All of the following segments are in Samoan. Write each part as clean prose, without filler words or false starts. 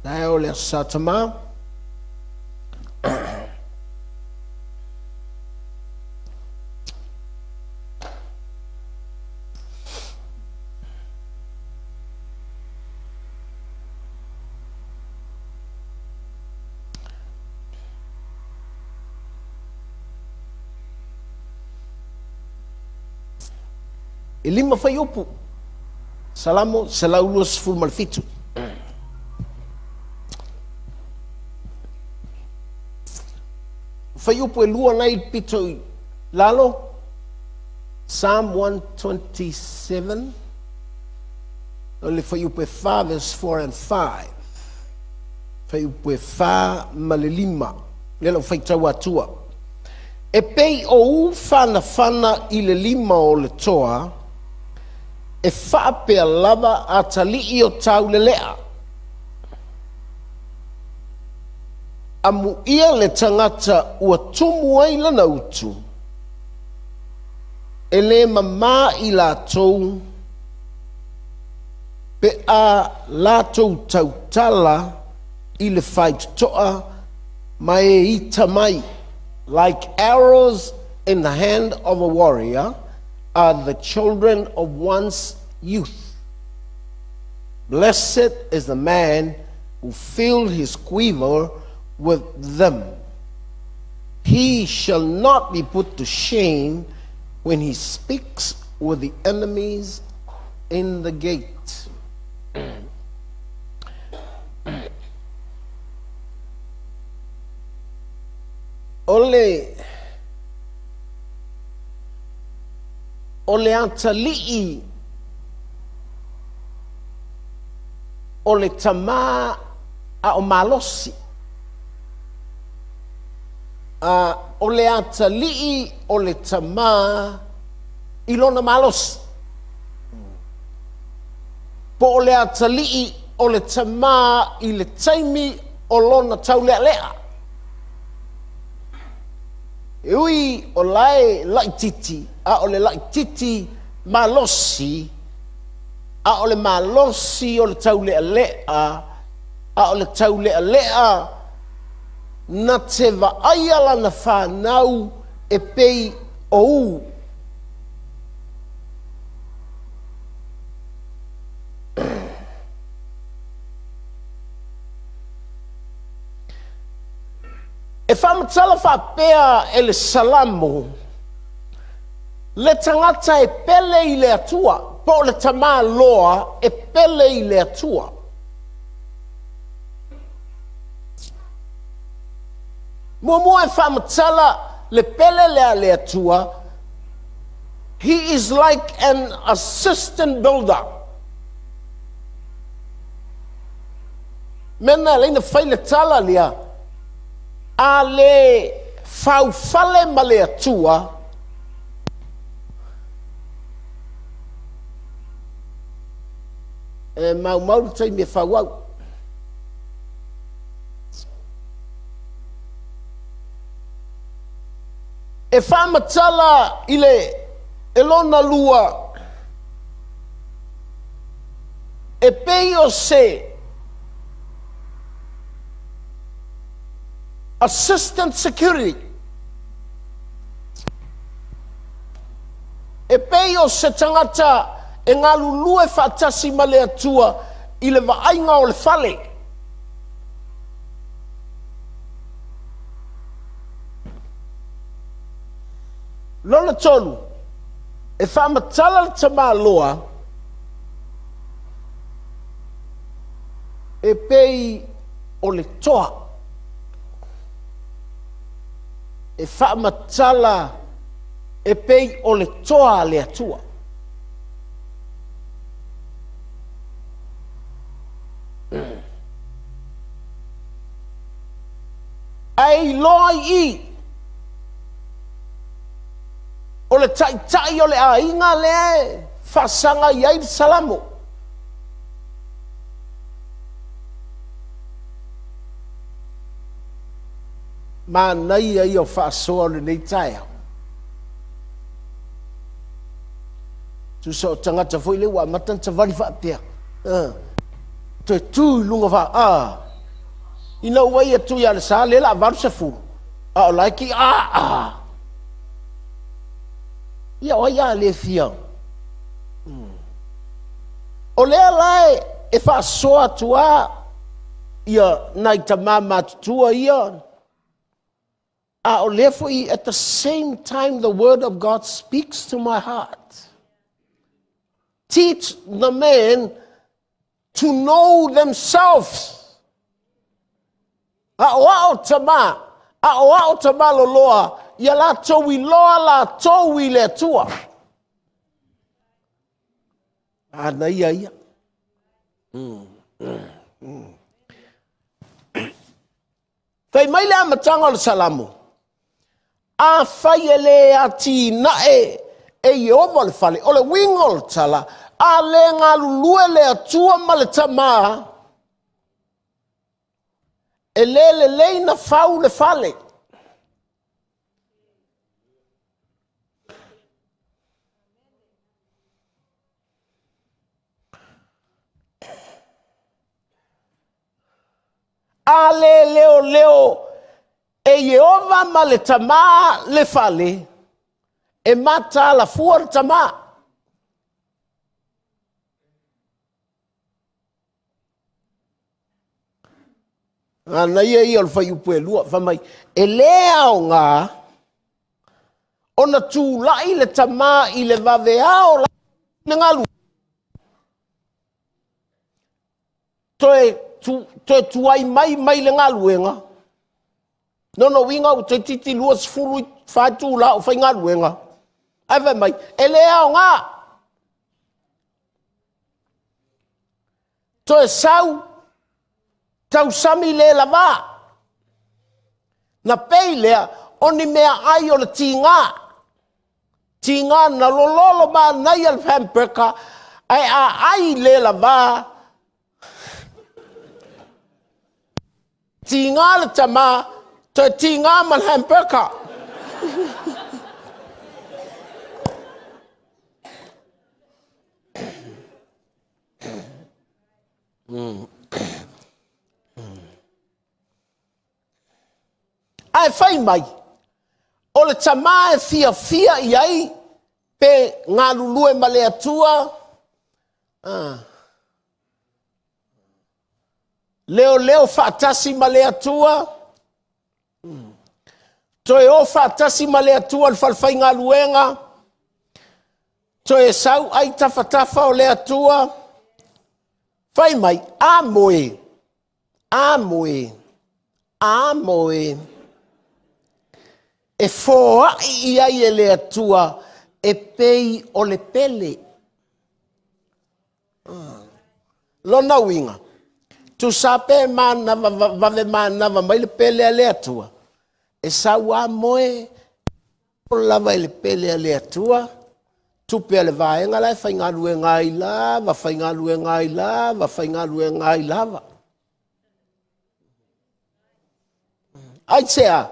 Taeao o le Aso Sa Tamā. E 5 fuaiupu, Salamo 127. Fuaiupu e 2 na i le pito i lalo, Psalm 127, o le fuaiupu e 4, verse 4 and 5. Fuaiupu e 4 ma le 5. Lea lau faitau atua. E pei o u fanafana i le lima o le toa, e faapea lava atalii o taulelea. Amuia le tagata ua tumu ai lana utu, e le mamā i latou pe a latou tautala i le faitotoa ma e ita mai. Like arrows in the hand of a warrior are the children of one's youth. Blessed is the man who filled his quiver with them. He shall not be put to shame when he speaks with the enemies in the gate. O le o le atalii o le tamā a o malosi. A o le atalii o le tamā i lona malosi. Po o le atalii o le tamā i le taimi o lona taulealea. E ui o lae laititi, a o le laititi malosi, a o le malosi o le taulealea, a o le taulealea na te vaaia lana whanau e pei o u. E faamatala faapea e le Salamo, le tagata e pele i le Atua, po o le tamāloa e pele i le Atua. Muamua e faamatala le pele lea le Atua, he is like an assistant builder. Mea na leina fai le tala lea, a le faufale ma le Atua, e maumau le taimi e fau au. E faamatala i le e lona lua, e pei o se assistant security. E pei o se tagata e galulue faatasi ma le Atua i le vaaiga o le fale. Lona tolu, e faamatala le tamāloa e pei o le toa. E faamatala e pei o le toa a le Atua. Ae iloa i i o le taitai o le aiga lea e faasaga i ai le Salamo. Manaia ia o faasoa o lenei taeao. Tusa o tagata foi lea ua amata ona savali faapea. Toe tu i luga faa, Ina ua ia tu i Alesa lea la 80 a o la ki a a. Ia o ai a le fia. O lea la e faasoa atu a ia nai tamā matutua ia, a o lea foi at the same time the word of God speaks to my heart. Teach the men to know themselves. A o ao tama, a o ao tama loloa, ia latou iloa latou i le Atua. A na ia ia. Fai mai le amataga o le Salamo, a fai e le atinae e Ieova le fale, o le uiga o le tala, a le galulue le Atua ma le tamā, e le lelei na fau le fale. A le leo leo e Ieova ma le tamā le fale, e mataala fua le tamā. A na ia ia o le whaiupu e lua, wha mai, e le aoga, ona tūlai le tamā i le vaveao la le ngalu. Toe tuai mai mai le galuega. Lona uiga ua toeitiiti 24 itulā o faigaluega. Ae fai mai, e le aoga. Toe sau, tausami le lavā. Na pei lea, o ni mea ai o le tigā. Tigā na lololo manaia le hamburger, ae a ai le lavā, tigā le tamā, toe tigā ma le hamburger. Ae fai mai, o le tamā e fiafia i ai pe galulue ma le Atua, leo leo faatasi ma le Atua, toe o faatasi ma le Atua le falefaigaluega, toe sau ai tafatafa o le Atua, fai mai, a moe, a moe, a moe, e foai i ai e le Atua, e pei o le pele. Lona uiga, tusa pe manava, vave manava mai le pele a le Atua, e sau a moe, lava i le pele a le Atua, tupe a le vaega la e faigaluega ai lava, faigaluega ai lava, faigaluega ai lava. Ai sea,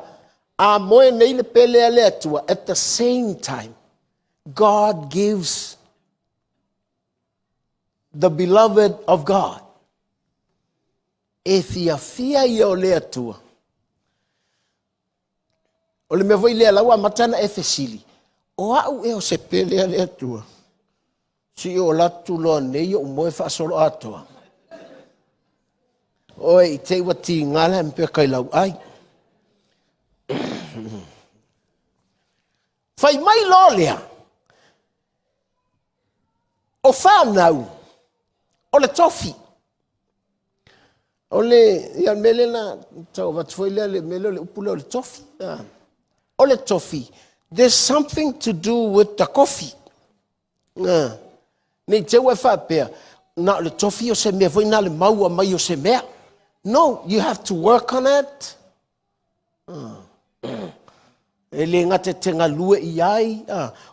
a moe nei le pele a le Atua, at the same time, God gives the beloved of God. E fiafia ia o le Atua. O le mea foi lea lau amata na e fesili, o au e o se pele a le Atua. Si o latu loa nei o moe faasolo atoa. Oe i te ua tigā le hamburger i lau ai. Fai mai loa lea, o whānau, o le tofi. O le, ia le mea lea na tau avatu foi lea, le mea lea o le upu lea o le tofi. O le tofi, there's something to do with the coffee. Nei te ua e faapea, na o le tofi o se mea foi na le maua mai o se mea. No, you have to work on it. E le gata te galue i ai.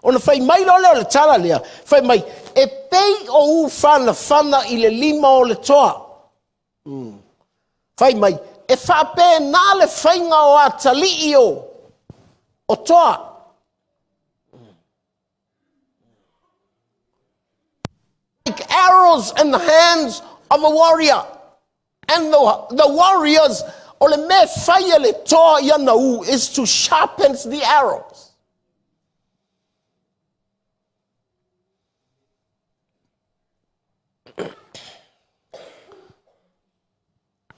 Ona fai mai loa lea o le tala lea, fai mai, e pei o u whanawhana i le lima o le toa. Fai mai, e faapena le faiga o atalii o toa. Like arrows in the hands of a warrior. And the warriors O le mea e fai e le toa i ana ū is to sharpen the arrows.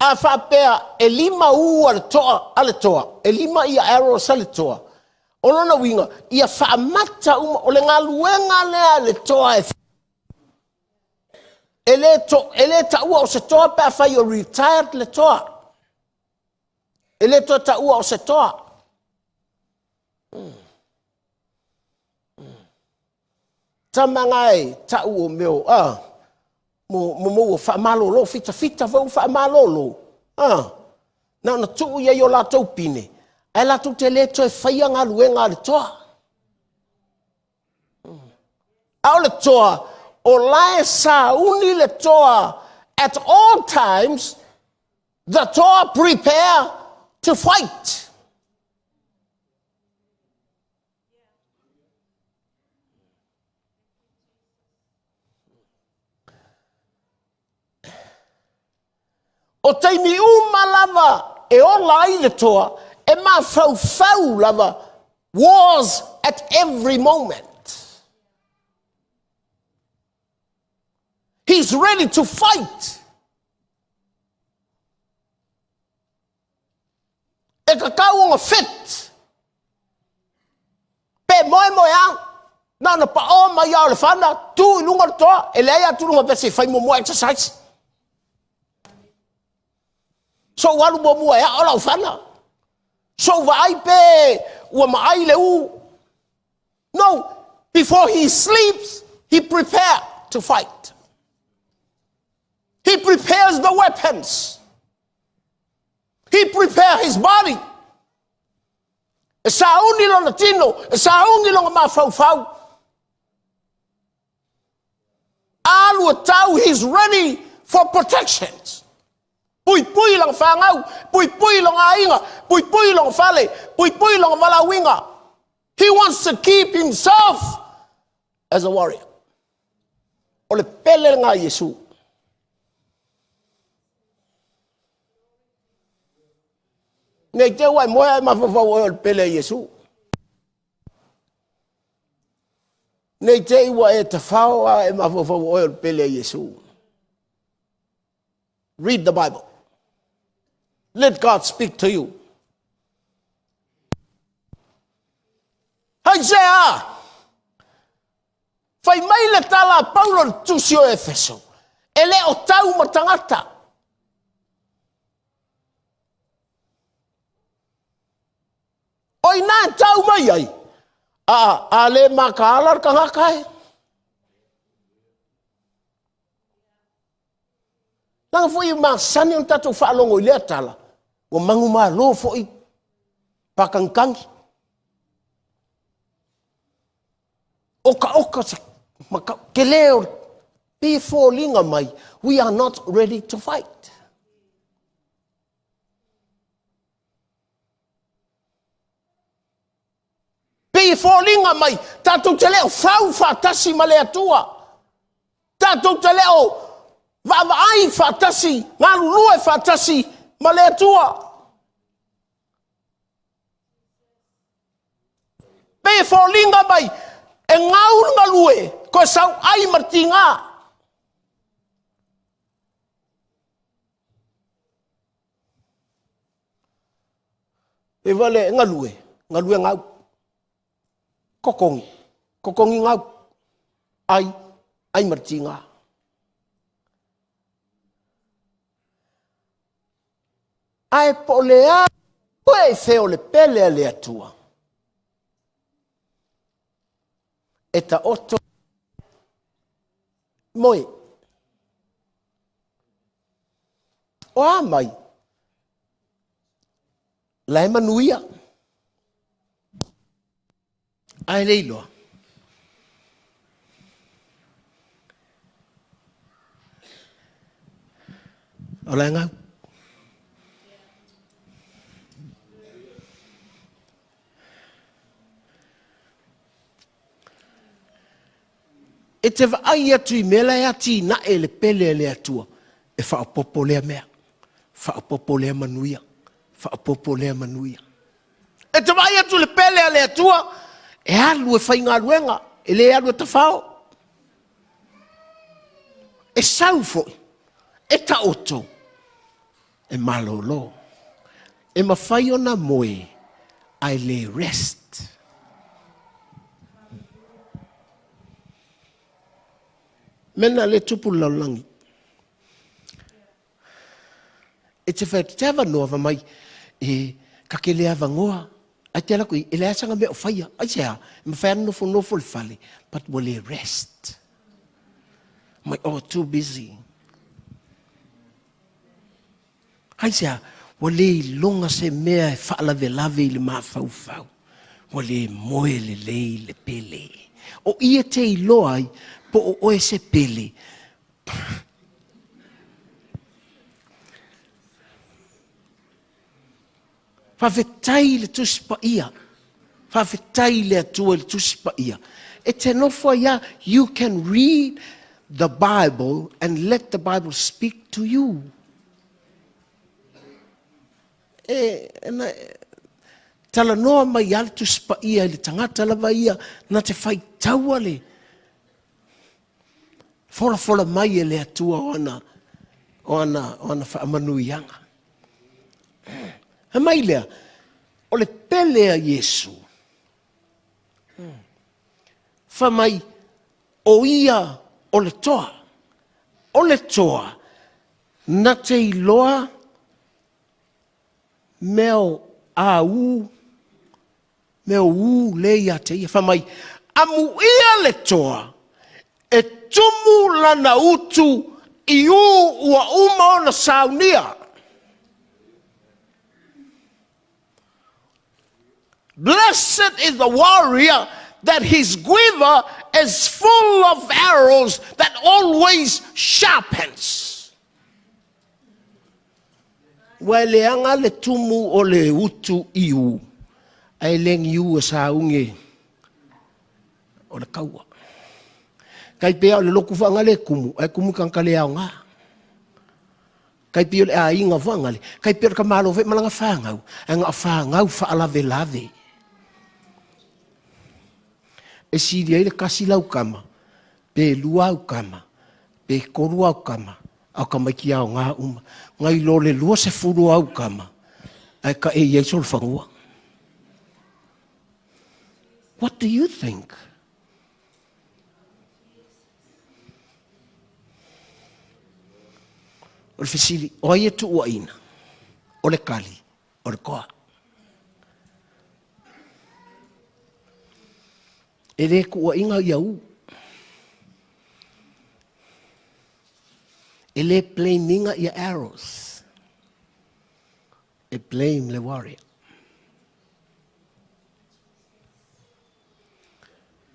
A faapea e lima ū a le toa, a le toa, e lima ia arrows a le toa, o lona uiga, ia faamata uma, o le galuega lea a le toa e E le, to, e le taua o se toa pe afai o retired le toa. E le toe taua o se toa. Tama nga e tau o meo, ah, mo, mo mo ua faamalolo, fitafita foi ua faamalolo. Ah, na ona tuu ia i o latou pine, ae latou te le toe faia galuega a le toa. A o le toa, o la e sauni le toa at all times, the toa prepare to fight. O taimi uma lava e ola ai le toa, e mafaufau lava, wars at every moment. He's ready to fight. E tatau ona fit. Pe moemoeā, na ona paoa mai lava o le fana, tu i luga o le toa, e leai atu luga pea se i fai muamua exercise. Sou alu muamua e ao lau fana. Sou vaai pe ua maai le u. No, before he sleeps, he prepare to fight. He prepares the weapons. He prepare his body. E sauni lona tino, e sauni lona mafaufau. Alu e tau, he's ready for protections. Puipui lona fanau, puipui lona aiga, puipui lona fale, puipui lona valaauina. He wants to keep himself as a warrior. O le pele lena a Iesu. Nei te ua e moe ae mafaufau oe o le pele a Iesu. Nei te ua e tafao a e mafaufau oe o le pele a Iesu. Read the Bible. Let God speak to you. Hai se a! Fai mai le tala a Paulo i le tusi o Efeso, e le o tau ma tagata. O ina e tau mai ai, a, a le makaala le tagata e. Leaga foi e masani ona tatou faalogo i lea tala, ua manumalo foi pākagikagi. Okaoka se maka, tele o le pei e foliga mai, we are not ready to fight. Pei e foliga mai, tatou te le o fau faatasi ma le Atua. Tatou te le o vaavaai faatasi, galulue faatasi ma le Atua. Pei e foliga mai, e gau le galue, toe sauai ma le tiga. E vale e galue, galue gau. Kokongi, kokongi gau. Ai, ai ma le tiga. Ae po o le a e fea o le pele a le Atua. E taoto moe. O a mai? La e manuia. Ae le iloa. O la e gau. E te vaai atu i mea la e atinae e le pele a le Atua, e faaopoopo lea mea, faaopoopo lea manuia, Faaopoopo lea manuia. E te vaai atu i le pele a le Atua, e alu e faigaluega, e le alu e tafao. E sau foi, e taoto, e malolo. E mafai ona moe, ae le rest. Mea lena o lea e tupu i le lalolagi. E te fai atu, te avanoa, fai mai, e, ta te le avanoa. Ae te alu atu i, e leai sana mea o faia. Aisea? E mafai lava ona nofonofo i le fale, but ua le rest. Mai, oh, too busy. Aisea? Ua le iloga se mea e faalavelave i le mafaufau. Ua le moe lelei le pele. O i e te iloa ai po o oe se pele. Faafetai i le Tusi Paia. Faafetai i le Atua i le Tusi Paia. E te nofo ai lava, you can read the Bible and let the Bible speak to you. E, na, talanoa mai lava le Tusi Paia i le tagata lava ia na te faitaua le folafola mai e le Atua o ana, o ana, o ana faamanuiaga. Fai mai lea, o le pele a Iesu. Fai mai, o ia o le toa. O le toa, na te iloa mea o au, mea o u le ia te ia. Fai mai, amuia le toa e tumu lana utu i u ua uma ona saunia. Blessed is the warrior that his quiver is full of arrows that always sharpens. Ua e leaga le tumu o le utu i u, ae le ni u e saugi o le kaua. Tai pei o le lotu faagale e tumu, ae tumu i tagata le aoga. Tai pei o le aiga faagale, tai pei o le tamaloa foi ma lana fanau, ae na o fanau faalavelave. E sili ai le tasi lau tama, pe lua au tama, pe tolu au tama, a o tamaiti aoga uma. Nai lo le 20 au tama, ae taei ai solofanua. What do you think? O le fesili, o ai e tuuaina? O le kali, o le toa. E le tuuaina ia u. E le blame ina ia arrows. E blame le warrior.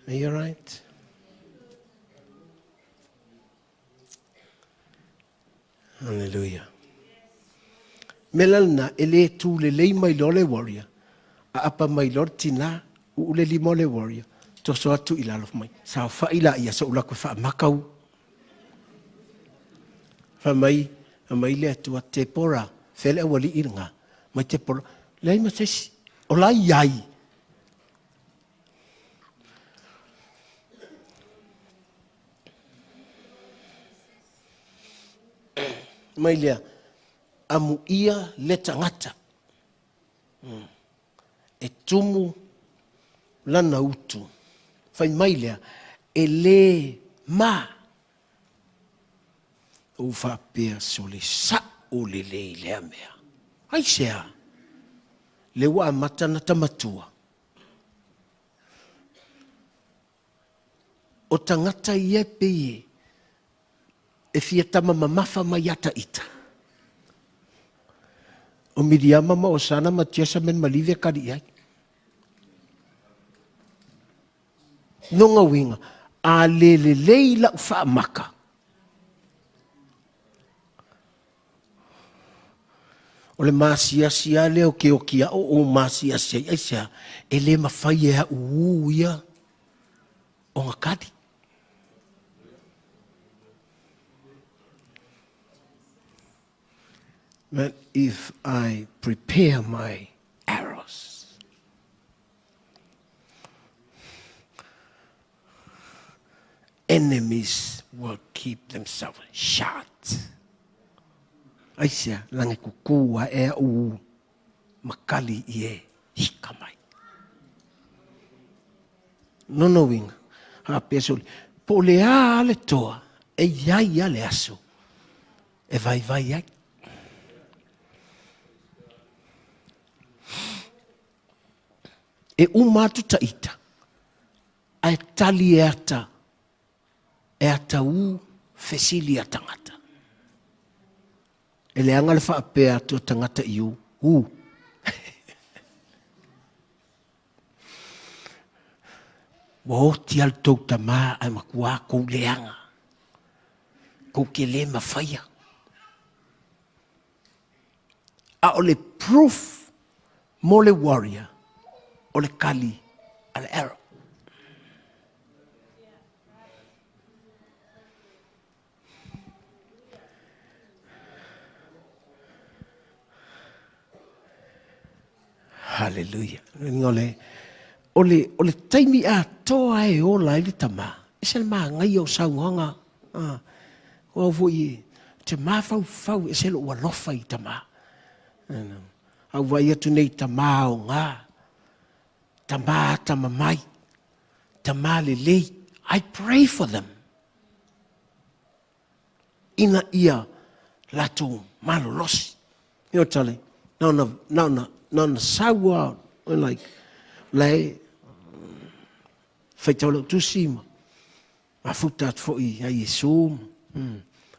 Are you right? Hallelujah. Mea lena, e le tū lelei mai loa le warrior, a apa mai loa le tinā, uu le lima o le warrior, toso atu i lalo mai, saofai laia so'u latou e faamaka u. Fai mai, fai mai le Atua, Tepora, fea le aualii lena? Mai Tepora, leai ma se isi, o la e i ai. Mai lea, amuia le tagata e tumu lana utu. Fai mai lea, e le ma. Ou faapea sole sa'o lelei lea mea. Aisea? Lea ua amata ona ta matua. O tagata ia e pei e fia tama mamafa mai ia ita. O Miriama ma Osana ma Jessamine ma Livia kali ai. Nonga uiga, a le lelei lau faamaka. O le masiasi lava lea o ke oki a'o o masiasi ai, aisea? E le mafai e a'u ū ia ona kali. But if I prepare my arrows, enemies will keep themselves shut. Aisea, leaga e kuku ae au makali i e hika mai. Lona uiga, faapea soli, po o le a le toa, e i ai lava le aso e vaivai ai. E uma atu ta ita, ae tali e ata, e ata u fesili a tagata. E leaga le faapea atu a tagata i u, u. Ua oti lava le tou tama ae matua kou leaga. Kou te le mafaia. A o le proof mo le warrior, o le kali a le arrow. Hallelujah. O le, o le, o le taimi atoa e ola ai le tama, e se le māngaia o saunoaga. Ah, o au foi e te mafaufau e se lou alofa i tama. Au vai atu nei tama o ngā, tama atamamai, tama lelei. I pray for them. Ina ia latou malolosi. You know, tale, na ona, na ona, na ona sau a, like, le, faitau lau tusi ma, mafuta atu foi ia Iesu,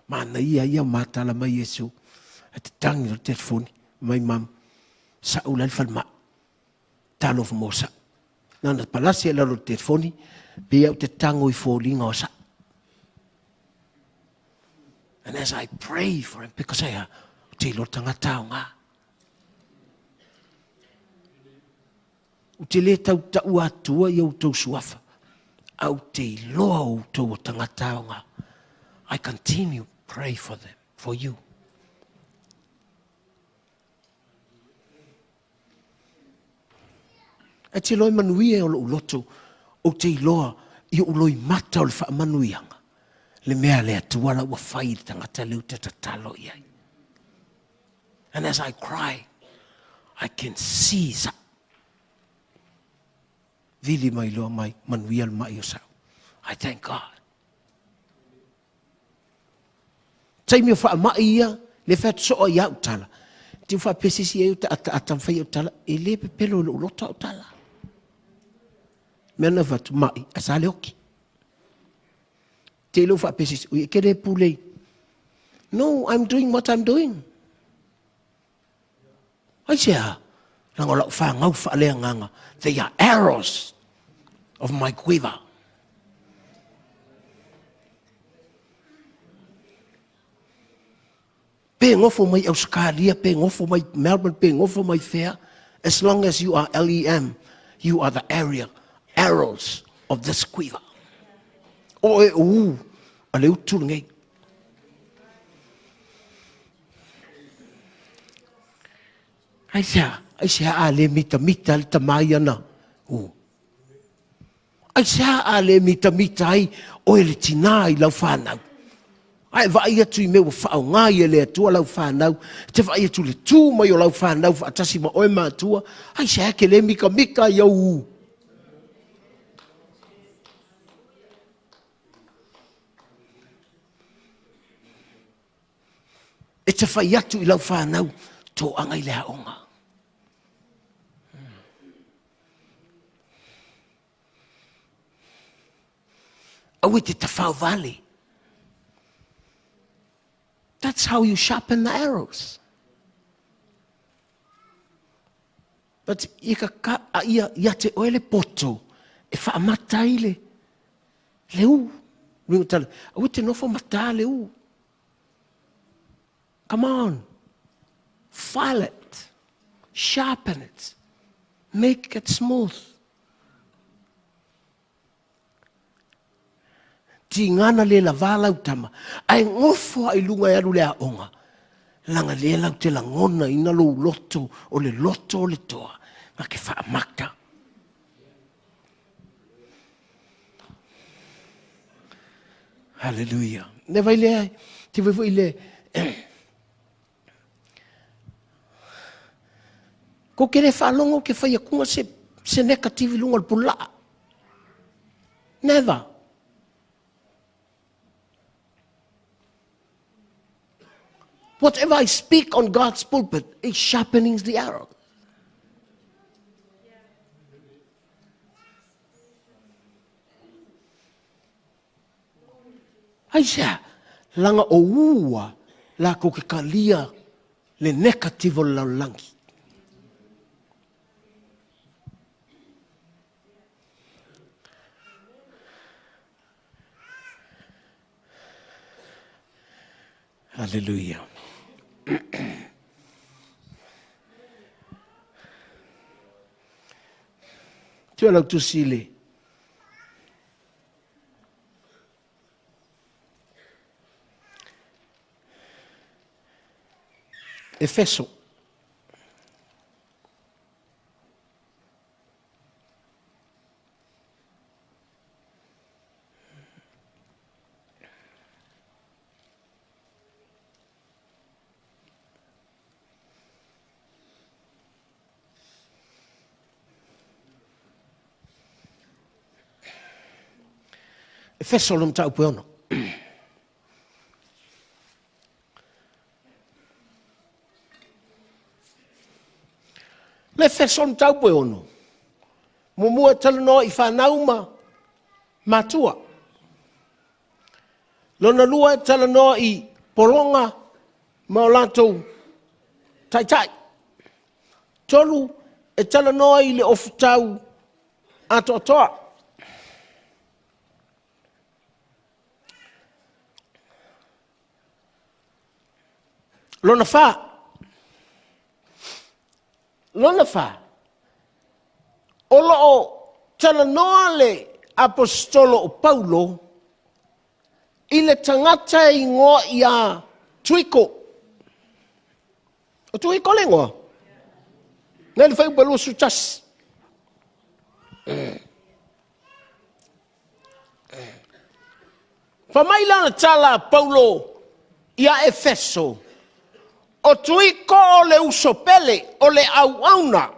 manaia ia matala mai Iesu, e te tangi o le telefoni, mai mam, sa'u la le falemai, talofa mo sa'u. Na ona palasi e lalo le telefoni, pe au te tango i foliga o sa'u. And as I pray for him, because I, o te iloa tagata o ngā. U te le tautau atua i outou suafa, a u te iloa o outou o tagata o ngā. I continue pray for them, for you. E te loe manuia o lou loto, ou te iloa i ou loimata o le faamanuiaga, le mea le Atua la ua fai i le tagata lea ou te tatalo i ai. And as I cry, I can see sa vili mai loa mai manuia le mai o sa'u. I thank God. Taimi o faamai ia, le fai atu soo ai au tala. Te faapea se isi ai o taataata ma fai au tala, e le pepelo i lou loto au tala. Mea na fatu mai, a sa le oki. Te leo faapea se isi, ui e ke le pule. No, I'm doing what I'm doing. Ai se a, leaga o lau fanau faaleagaga, they are arrows of my quiver. Pe gofo mai Australia, pe gofo mai Melbourne, pe gofo mai fea, as long as you are LEM, you are the area, arrows of this quiver. O e u, a le utu lenei. Aisea, aisea a le mitamita le tama ia na u. Aisea a le mitamita ai oe le tinā i lau whānau. Ae vaai atu i mea ua whaonga i e le Atua lau whānau, te vaai atu le tū mai o lau whānau whaatasi ma oe matua, aisea ke le mikamika i au u. E te whai atu i lau whānau, tō anga i le aonga. Aua e te tawhao vale. That's how you sharpen the arrows. But i ka ka a ia ia te oe le poto e whaamata ai le le u. Ringo tala, aua te nofo matā le u. Come on. File it. Sharpen it. Make it smooth. Tigana le lavā lau tama, ae gofo ai luga e alu le aoga. Leaga lea latou te lagonaina lou loto, o le loto o le toa, na te faamata. Hallelujah. Le vai lea, te vai foi le, Ko ke le faalogo ke fai atuga se, se negative i luga o le pulaa. Never. Whatever I speak on God's pulpit is sharpening the arrow. Aisea? Leaga o ua latou te talia le negative o le lalolagi. Hallelujah. Tua lau tusi le Efeso. Efeso le mataupu e 6. Le Efeso le mataupu e 6. Muamua e talanoa i fanau ma matua. Lona lua e talanoa i pologa ma o latou taitai. Tolu, e talanoa i le ofutau atoatoa. Lona fa. Lona fa, o lo o talanoa le aposetolo o Paulo i le tagata e igoa ia Tuiko. O Tuiko le igoa? Nei le fuaiupu e 21. Fai mai lana tala a Paulo ia Efeso, o Tuiko o le uso pele, o le auauna.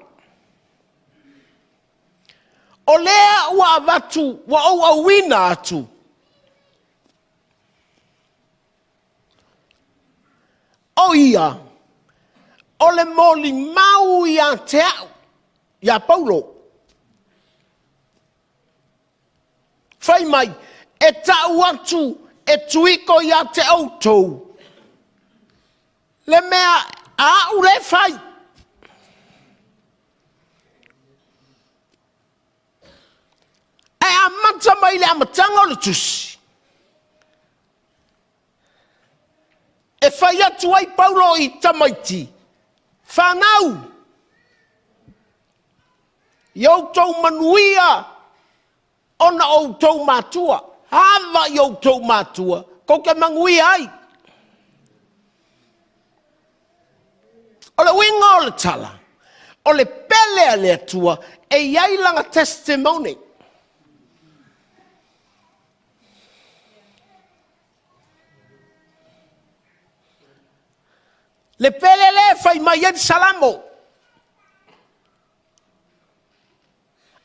O lea ua avatu, ua ou auina atu, o ia, o le molimau ia te au, ia Paulo. Fai mai, e tau atu e Tuiko ia te outou, le mea a au lea e fai. Ae amata mai le amataga o le tusi, e fai atu ai Paulo i tamaiti, fanau, i outou manuia ona o outou matua, ava i outou matua, tou te manuia ai. O le uiga o le tala, o le pele a le Atua e i ai lana testimony. Le pele lea e fai mai ai le Salamo.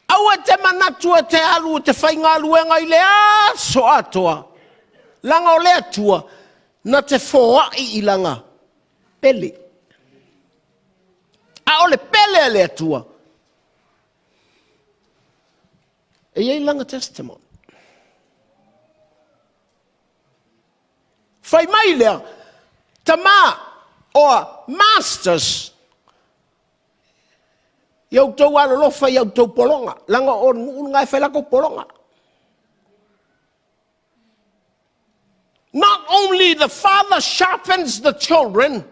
Aua e te manatu e te alu e te faigaluega i le aso atoa, leaga o le Atua na te foai i lana pele. A o le pele a le Atua, e i ai lana testimony. Fai mai lea, tama, or masters, ia outou alolofa i a outou pologa, leaga o le nuu lena e fai latou pologa. Not only the father sharpens the children,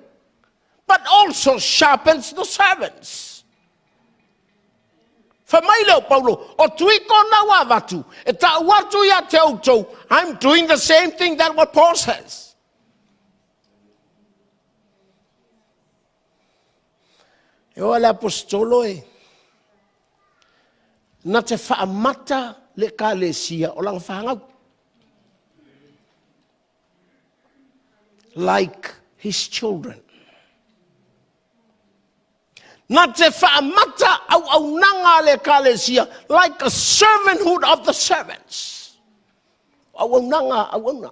but also sharpens the servants. Fai mai lea o Paulo, o Tuiko na ua avatu, e ta'u atu ia te outou, I'm doing the same thing that what Paul says. E oo le aposetolo e na te faamata le ekalesia o lana fanau. Like his children. Na te faamata auaunaga a le ekalesia like a servanthood of the servants. Auaunaga auauna.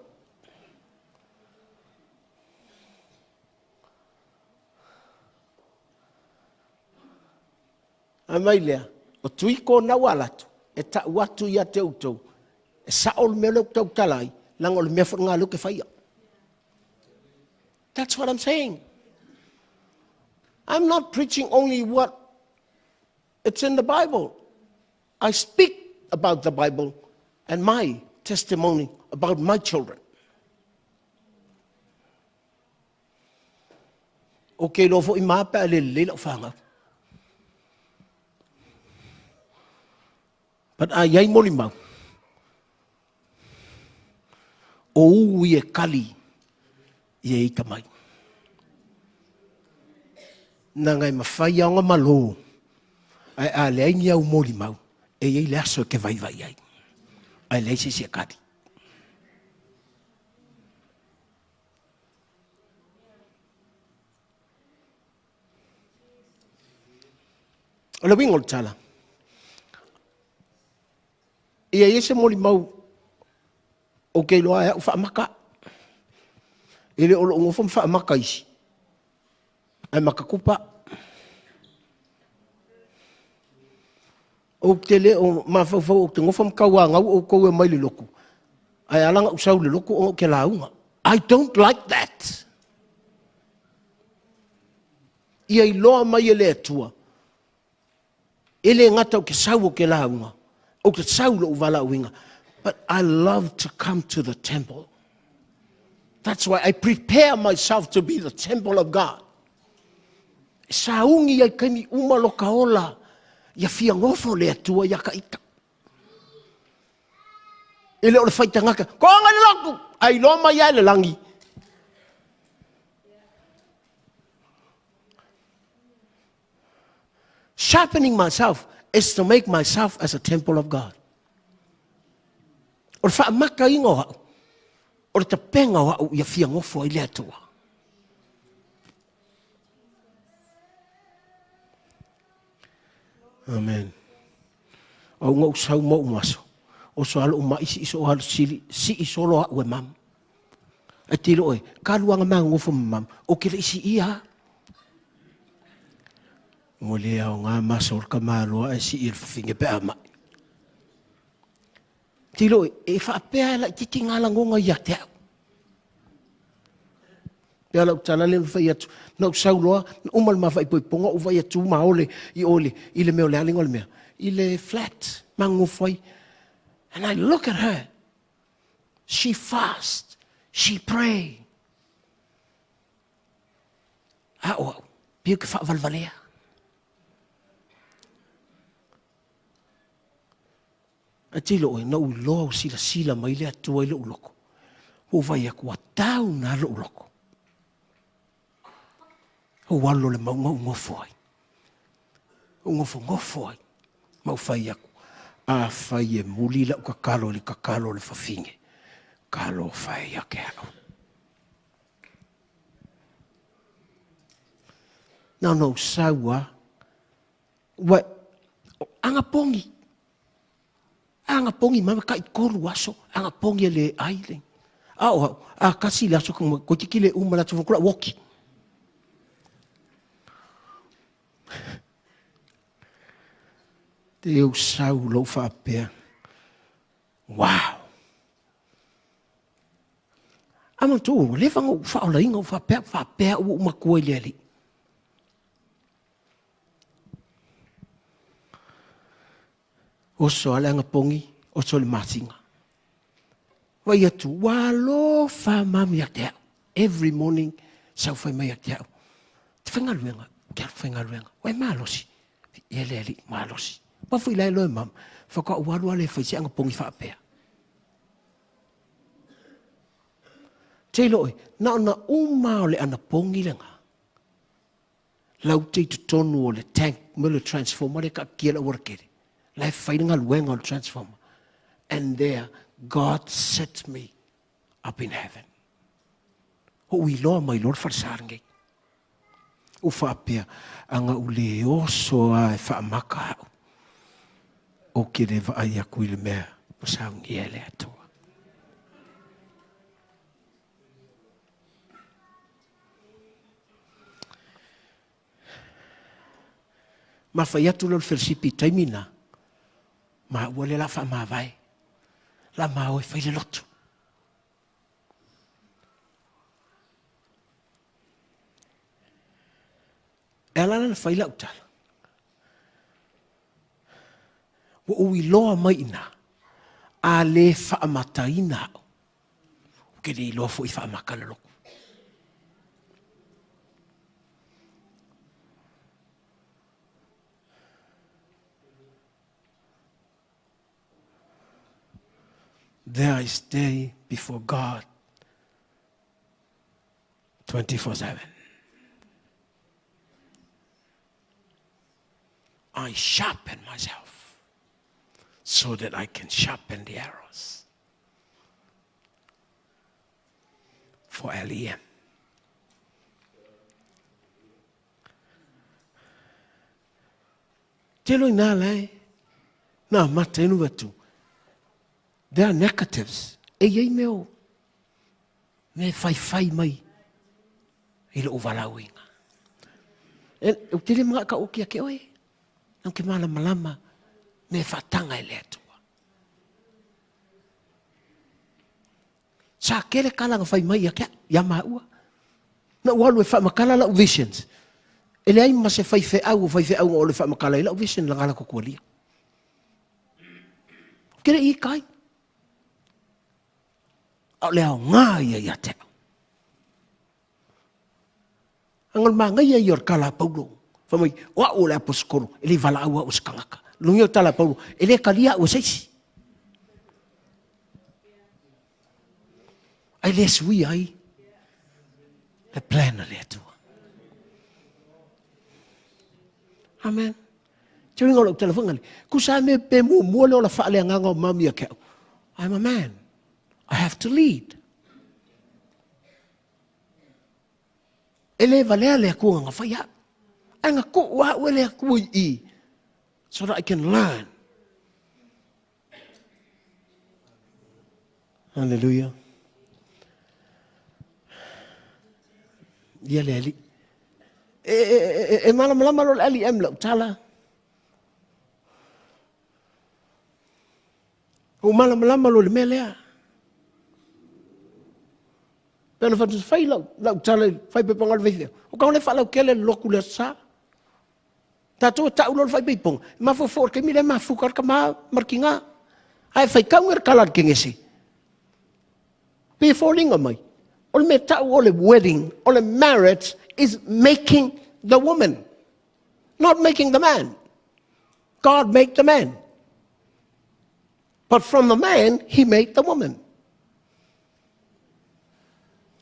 Ae mai lea, o Tuiko na ua alu atu, e tau atu ia te outou, e sao le mea lea ou te tautala ai, leaga o le mea foi lena o lea ou te faia. That's what I'm saying. I'm not preaching only what it's in the Bible. I speak about the Bible and my testimony about my children. O ke iloa foi ma pe a le lelei lau fanau. But a iai molimau, o u i e kali i e ita mai. Nanga e mawhai aonga malo, ae a leai ni au molimau, e iai le aso e ke vaivai ai. Ae leai se isi e kali. O le uiga o le tala, ia i ai se molimau ou te iloa e au faamaka. E le o lou nofo ma faamaka isi, ae makatupa. Ou te le o mafaufau ou te nofo ma tauanau outou e omai i le lotu, ae ala ona ou sau i le lotu ona ou te lauga. I don't like that. Ia iloa mai e le Atua, e le gata ou te sau ou te lauga, ou te sau i lou valaauina, but I love to come to the temple. That's why I prepare myself to be the temple of God. E sauni ai taimi uma lo ka ola, ia fia nofo le Atua ia ka ita. E le o le faitagata, ko anga le lotu, ai iloa mai ai le langi. Sharpening myself is to make myself as a temple of God. O le faamakaina o au, o le tapena o au ia fia nofo ai le Atua. Amen. Au ngau sau mau maso. O so alo ma isi iso alo sili si isolo au e mam. E tilo e, ka luanga ma ngofo mam. O ke le isi ia. Mo le au ngā maso o ka maloa e si i le whawhinge pe a mai. Tilo e, e whaapea la titi ngā langonga ia te au. Pe ala tala le whai atu. Na u sau loa, na uma le mawhai poiponga u whai atu ma ole i ole, i le mea o le alinga o le mea. I le flat, ma ngofo. And I look at her. She fast. She pray. A o au, piu ke whaavalvalea. A tilo oe, na u loa u sila sila mai le atua i le uloko. U vai aku a tau nā lo uloko. O walo le maunga u ngofo ai. U ngofo ngofo ai. Ma u whai aku. A whai e muli la u kakalo le kakalo le whawhinge. Kalo whai ake au. Na no saua. Wa, anga pongi. Anga pongi mama ka i koru aso. Anga pongi e le ai le. A o, a kasi le aso ko tiki le uma la tufu kula woki. Te eu sau lou whaapea. Wow. Ama tu, le whanga u whaola inga u whaapea, whaapea u umakua i le ali. Oso ale anga pongi, oso le masinga. Wai atu, walofa mami a te au. Every morning, sau whai mai a te au. Te whaingaluenga, kia whaingaluenga. Wai malosi. Ia le ali, malosi. Wafui lai loe mam, whaka ualu ale whai se anga pongi whaapea. Te loe, na ona uma o le ana pongi lenga. Lau te i totonu o le tank me le transformer le kaatia le auala tele. La e fai le galuega o le transformer. And there, God set me up in heaven. Ou iloa mai loa le falesa lenei. Ou faapea, aga ou le oso lava e faamaka au, ou te le vaai atu i le mea ua saunia e le Atua. Ma fai atu lea o le felesipi i taimi na, maua lea la faamavae, la ma o e fai le lotu. E ala la ona fai lau tala, ua ou iloa mai i ina, a le faamataina au, ou te le iloa foi faamata le lotu. There I stay before God 24/7. I sharpen myself so that I can sharpen the arrows for LEM. Telo ina lai, na mata inu atu. There are negatives. E iai mea o mea e faifai mai i lou valaauina. E, ou te le manao e taoto ia te oe. Ou te malamalama mea e faataga e le Atua. Sa tele tala na fai mai ia te au, ia maua. Na ou alu e faamatala lau visions. E leai ma se faifeau o faifeau na oo e faamatala i lau vision laga latou tualia. Ou te le i ita ai. A o le aoga ia ia te au. Aga o le manaia ia o le tala a Paulo. Fai mai, o au o le aposetolo, e le valaau au e se tagata. Lugia o le tala a Paulo, e le talia au e se isi. Ai le suia ai le plan a le Atua. Amen. Te uiga o lau tala foi ngale. Kusa me pe muamua le ola faaleagaga o mami ia ke au. I'm a man. I have to lead. E le valea le Atua na fai au. Ai na tuu au e le Atua i i. So that I can learn. Hallelujah. Ia le Alii. E, e, e, e malamalama lo le Alii em lau tala. Ua malamalama lo le mea lea. Pe na fatu fai lau, lau tala i fai pepa ngalo fai O kau le whalau kele loku le sa. Tatou e ta'u loa le faaipoipoga, e mafaufau o le taimi lea e mafuta ai le tama ma le tiga. Ae faitau le tala a le Kenese. Pei e foliga mai, o le mea ta'u o le wedding, o le marriage is making the woman, not making the man. God made the man. But from the man, he made the woman.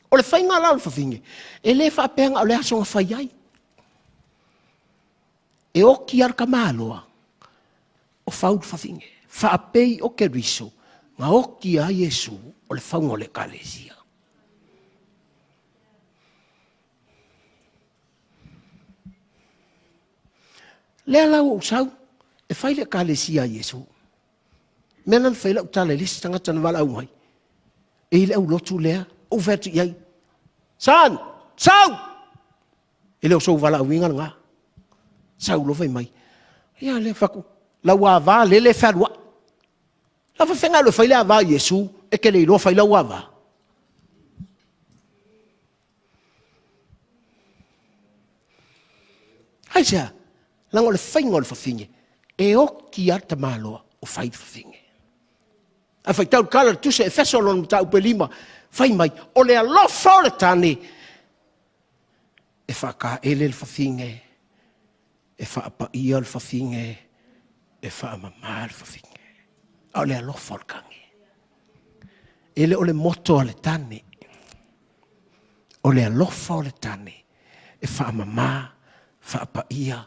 O le faiga la o le fafine, e le faapea na o le aso na fai ai. E oti lava le tamaloa o fau le fafine. Faapei o Keriso na oti ai Iesu o le fauga o le Ekalesia. Lea la ua ou sau e fai le Ekalesia a Iesu. Mea la na fai lau tala i le isi tagata na valaau mai. E i le aulotu lea, ou fai atu i ai, Son, sau! E le o sou valaauina lena. Sau loa fai mai. Ia lea fai atu, lau ava lele e fealuai. La faafegai loa e fai le ava i Iesu, e te le iloa fai lau ava. Aisea? Leaga o le faiga o le fafine, e oti lava le tamaloa o fai le fafine. Ae faitau le tala le tusa Efeso lona mataupu e 5, fai mai, o le alofa o le tane e faataele le fafine, e faapaia le fafine, e faamama le fafine. A o le alofa o le tane. E le o le moto a le tane, o le alofa o le tane e faamama, Faapaia,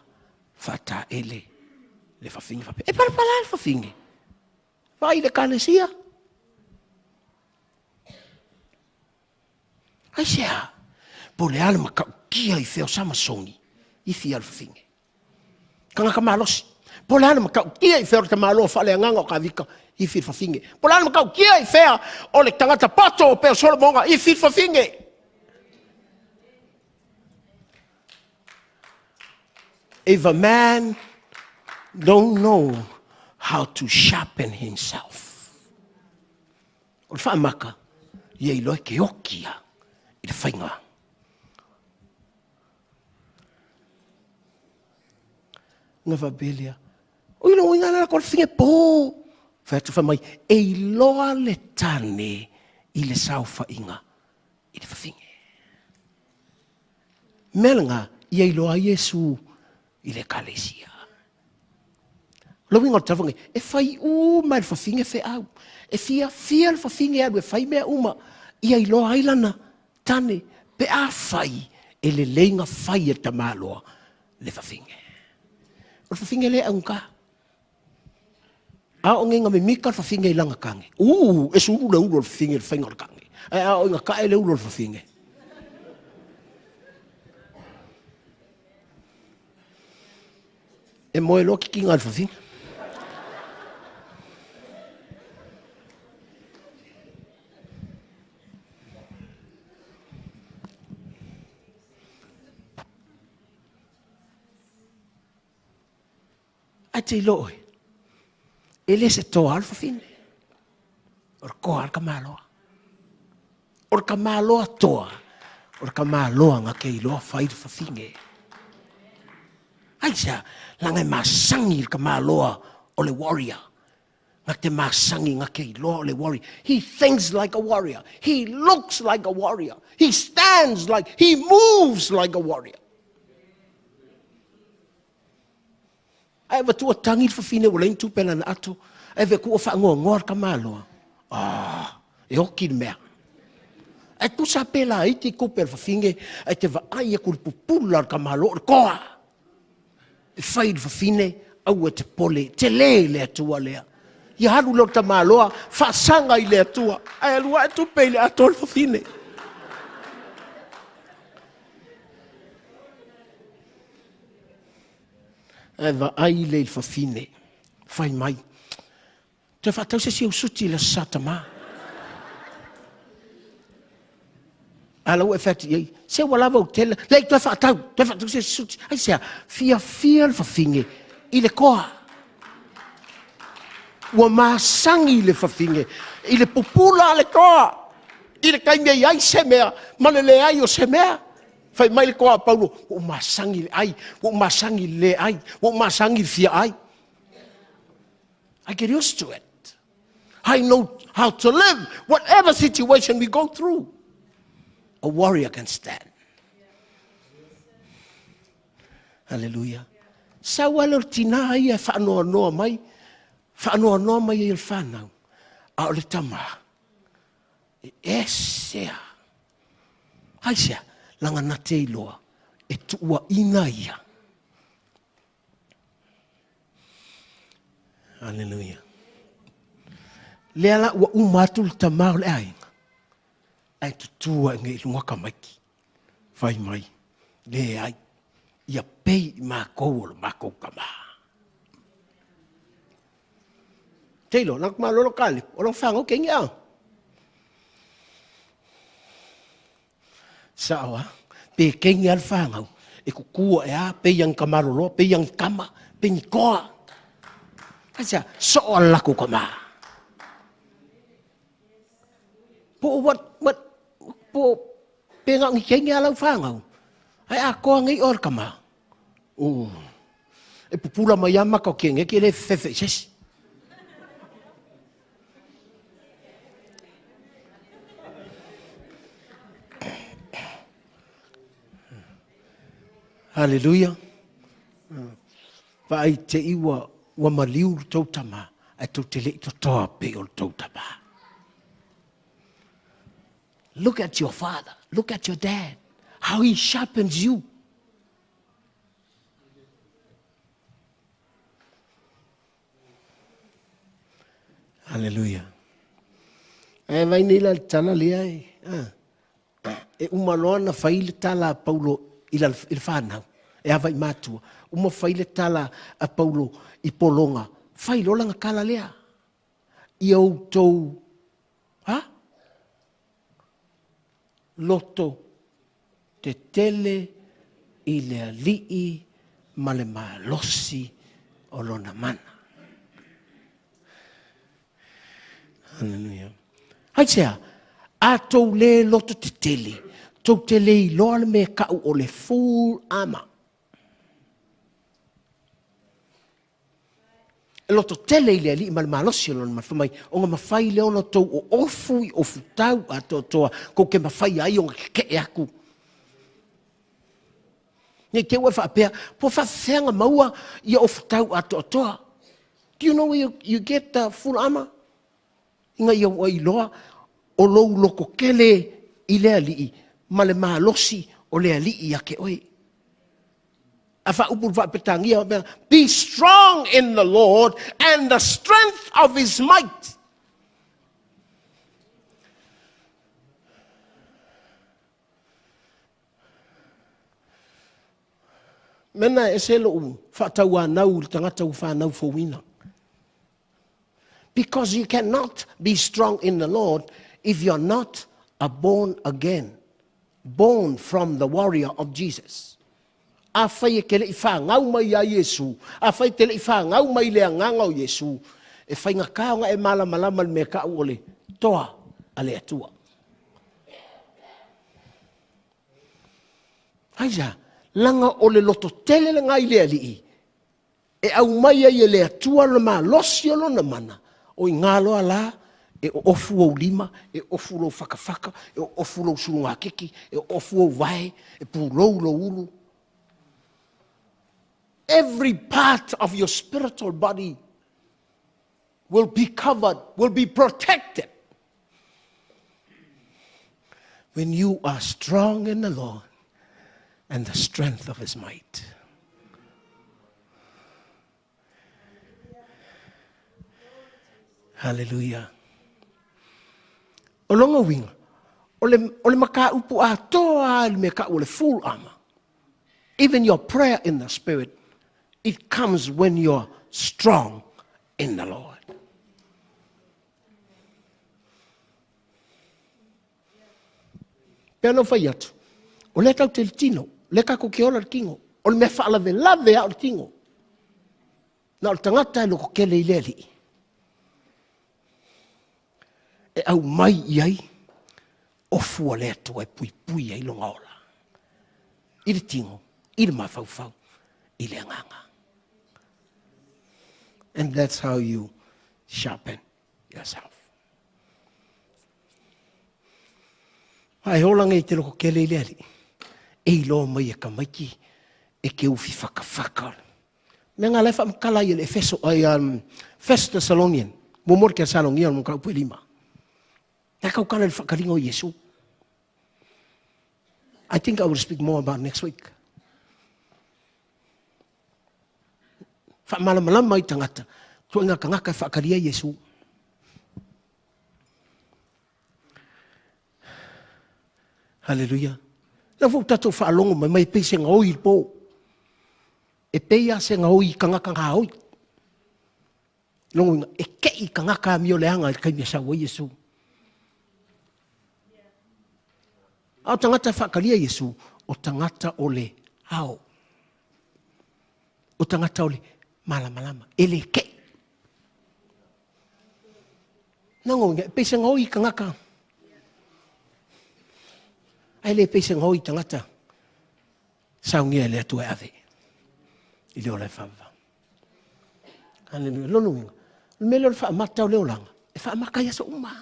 faataele le fafine faapea, e palapala le fafine. Vaai i le Ekalesia. Aisea? Po o le a le matautia i fea o Samasoni i fia le fafine. Tagata malosi. Po o le a le matautia i fea o le tamaloa faaleagaga o Tavita i fia le fafine. Po o le a le matautia i fea o le tagata poto pei o Solomona i fia le fafine. If a man don't know how to sharpen himself, o le faamata, ia iloa e te oti ia i le faiga. Ona faapea lea, o ilo uiga la ko le fine po. Fai atu fai mai, e iloa le tane i le saofaiga i le fafine. Mea lena, ia iloa ai Iesu i le Ekalesia. O le uiga o le tala e fai uma e le fafine feau. E fiafia le fafine e alu e fai mea uma, ia iloa ai lana tane, pe a fai e lelei na fai e le tamaloa le fafine. O le fafine le augata. A o nei mimita le fafine i lana tane. E sulu le ulu o le fafine i le faiga o le tane. Ae a o ina tae le ulu o le fafine. E moe loa kikiga a le fafine. Ae te iloa oe, e le se toa le fafine. O le toa le tamaloa. O le tamaloa toa, o le tamaloa na te iloa fai le fafine. Aisea, leaga e masani le tamaloa o le warrior. Na te masani na te iloa o le warrior. He thinks like a warrior. He looks like a warrior. He stands like, he moves like a warrior. Ae avatua tagi le fafine ua leai ni tupe lana ato, ae avea kuua faanoanoa le tamaloa. Ah, e oti le mea. Ae tusa pe laiti tupe a le fafine, ae te vaai atu i le pupula o le tamaloa o le toa. E fai le fafine, aua e te pole, tele le Atua lea. Ia alu lea o le tamaloa, faasaga i le Atua, ae alu ae tupe i le ato a le fafine. Ae vaai lea i le fafine, fai mai, toe faatau se isi ou suti i le Aso Sa Tamā. A la ua e fai atu i ai, se ua lava ou tele, leai toe faatau, toe faatau se isi suti. Aisea? Fiafia le fafine i le toa. Ua masani le fafine i le pupula a le toa, i le taimi e i ai se mea ma le leai o se mea. Fai mai le toa a Paulo, ua ou masani i le ai, ua ou masani i le le ai, ua ou masani i le fia ai. I get used to it. I know how to live whatever situation we go through. A warrior can stand. Hallelujah. Sau ale o le tinā ia e faanoanoa mai, faanoanoa mai ai o le whanau, a o le tama, e ese a. Aisea, leaga na te iloa, e tuuaina ia. Aleluia. Lea la ua uma atu le tama o le aiga, ae tutu ae nei i luga tamaiti. Fai mai, leai, ia pei i matou o le matou tama. Te iloa, na malolo Kalepo, o lau fanau keini a. Sao a, pe keini a le fanau, e kuku ae a, pei ang kamaloloa, pei ang kama, pei ni koa. Aisea, soo a le lakou tama. Po o what, what, po o pe na o ni keini a lau fanau, ae atoa nei oe le tama. E pupula mai lava maka o Keneti e le fefefe i se isi. Haleluia. Vaai te i ua, ua maliu le tou tama, ae tou te le i totoa pei o le tou tama. Look at your father. Look at your dad. How he sharpens you. Hallelujah. Ae vaai nei la i le tala lea e, e uma loa ona fai le tala a Paulo i le fanau, e ava i matua, uma fai le tala a Paulo i pologa, fai loa lana tala lea. Ia outou, ha? Loto tetele i le Alii ma le malosi o lona mana. Hallelujah. Aisea, a tou le loto tetele, tou te le iloa le mea e tau o le full armor. E loto tele i le Alii ma le malosi o lona mana. Fai mai, ona mafai lea ona outou oofu i ofutau atoatoa, tou te mafai ai ona keke'e atu. Ne i te i ua e faapea, po o faafefea ona maua ia ofutau atoatoa. Do you know where you get the full armor? Ina ia ua iloa o lou loto tele i le Alii ma le malosi o le Alii ia te oe. A faaupu i le Faa-Peretania, faapea, Be strong in the Lord and the strength of his might. Mea na e ese lou faatauanau i le tagata ua fanau fouina. Because you cannot be strong in the Lord if you are not a born again, born from the warrior of Jesus. Afai e te le i fanau mai ia Iesu, afai e te le i fanau mai i le agaga o Iesu, e faigata ona e malamalama i le mea e tau o le toa a le Atua. Aisea? Leaga o le lototele lena i le Alii, e aumai ai e le Atua le malosi o lona mana, o i ina loa la e oofu ou lima, e oofu lou fatafata, e oofu lou sulugatiki, e oofu ou vae, e pulou lou ulu. Every part of your spiritual body will be covered, will be protected. When you are strong in the Lord and the strength of his might. Hallelujah. O lona uiga, o le, o le mataupu atoa i le mea tau o le full armor. Even your prayer in the spirit, it comes when you're strong in the Lord. Pei ona ou fai atu, o lea tatou te i le tino, o lea tatou te ola i le tino. O le mea faalavelave lava o le tino. Na o le tagata e lototele i le Alii e aumai i ai ofu a le Atua e puipui ai lona ola i le tino, i le mafaufau, i le agaga. And that's how you sharpen yourself. A e ola nei te lototele i le Alii, e iloa mai e tamaiti e te ufi whakawhaka. Mea nga la e faamatala ai e le Efeso, ai First Thessalonian, muamua le Tesalonia o le mataupu e lima. E kaukala i le faakaliga o Iesu. I think I will speak more about next week. Faamalamalama i tagata, tuaiga tagata e faakalia Iesu. Hallelujah. Lea foi ua tatou faalogo mai, mai e pei se gaoi i le po. E pei lava se gaoi i tagata gaoi. Lona uiga, e kei tagata amioleaga i le taimi e sau ai Iesu. A o tagata e faatalia Iesu, o tagata o le ao. O tagata o le malamalama, e le kei. Lona uiga, e pei se gaoi i tagata. Ae le pei se gaoi i tagata saunia e le Atua e ave i le ola e faavavau. Haleluia. Lona uiga, o le mea lea o le faamata o le olaga, e faamata i aso uma.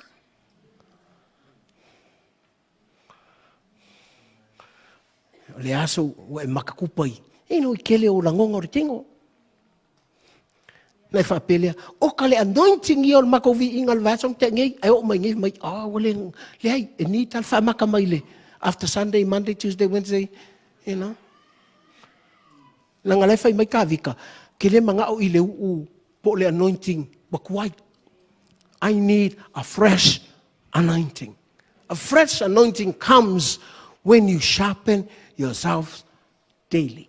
O le aso ua e matakupa i, e no i kele o lagona o le tino. Na e faapea lea, o ka le anointing ia o le matou viiga i le vaiaso na tea nei, ae oo mai nei, mai, oh, ua le, leai, e ni tala faamaka mai le after Sunday, Monday, Tuesday, Wednesday, you know. Leaga la e fai mai Kavika, ke le manao i le uu po o le anointing ua tuai. I need a fresh anointing. A fresh anointing comes when you sharpen yourself daily.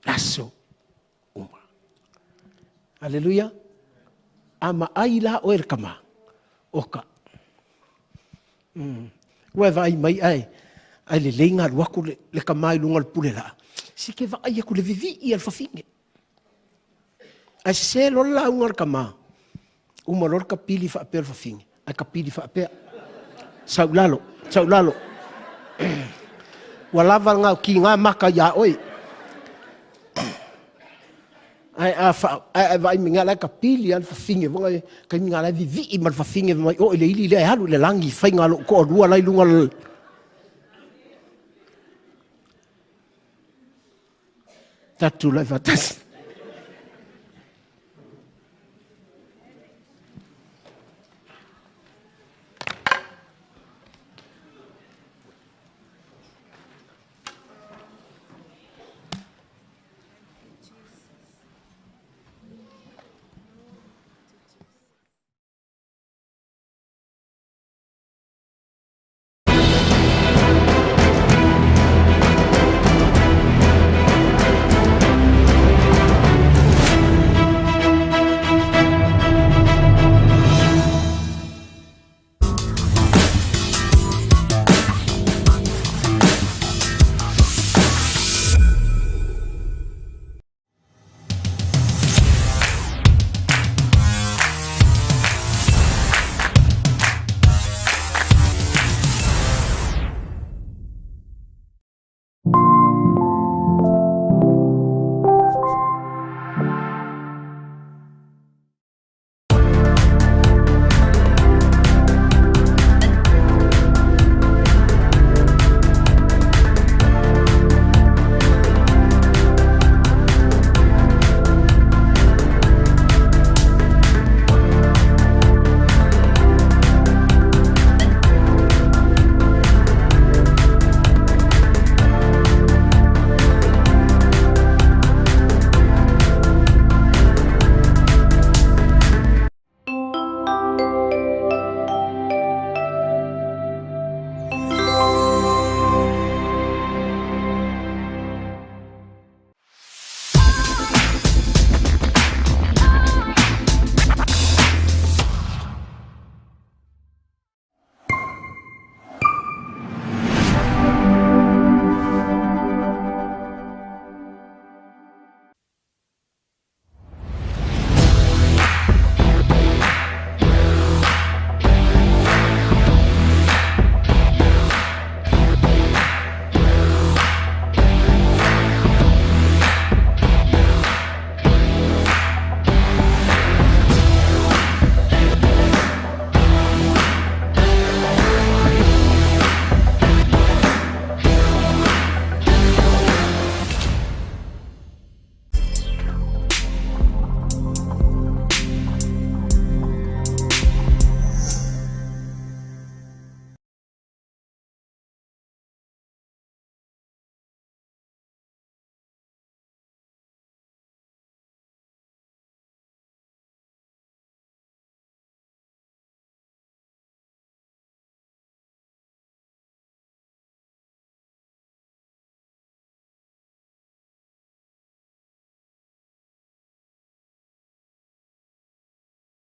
Aso uma. Aleluia. A maai la oe le kama o ka. Ua e vaai mai ai, ai lelei galu aku le kama i luga o le pule laa. Si ke vaai aku le vivii a le fafine. Ae sese loa le lauga a le kama. Uma loa le kapili faapea le fafine. Ae kapili faapea. Sau i lalo, sau i lalo. Ua lava le gaokiga maka ia oe. Ae a fa, ae vaai mai la kapili a le fafine vonga taimi na la vivii ma le fafine mai o i le ili lea e alu i le lagi faiga lou toalua la i luga o tatou tulai faatasi.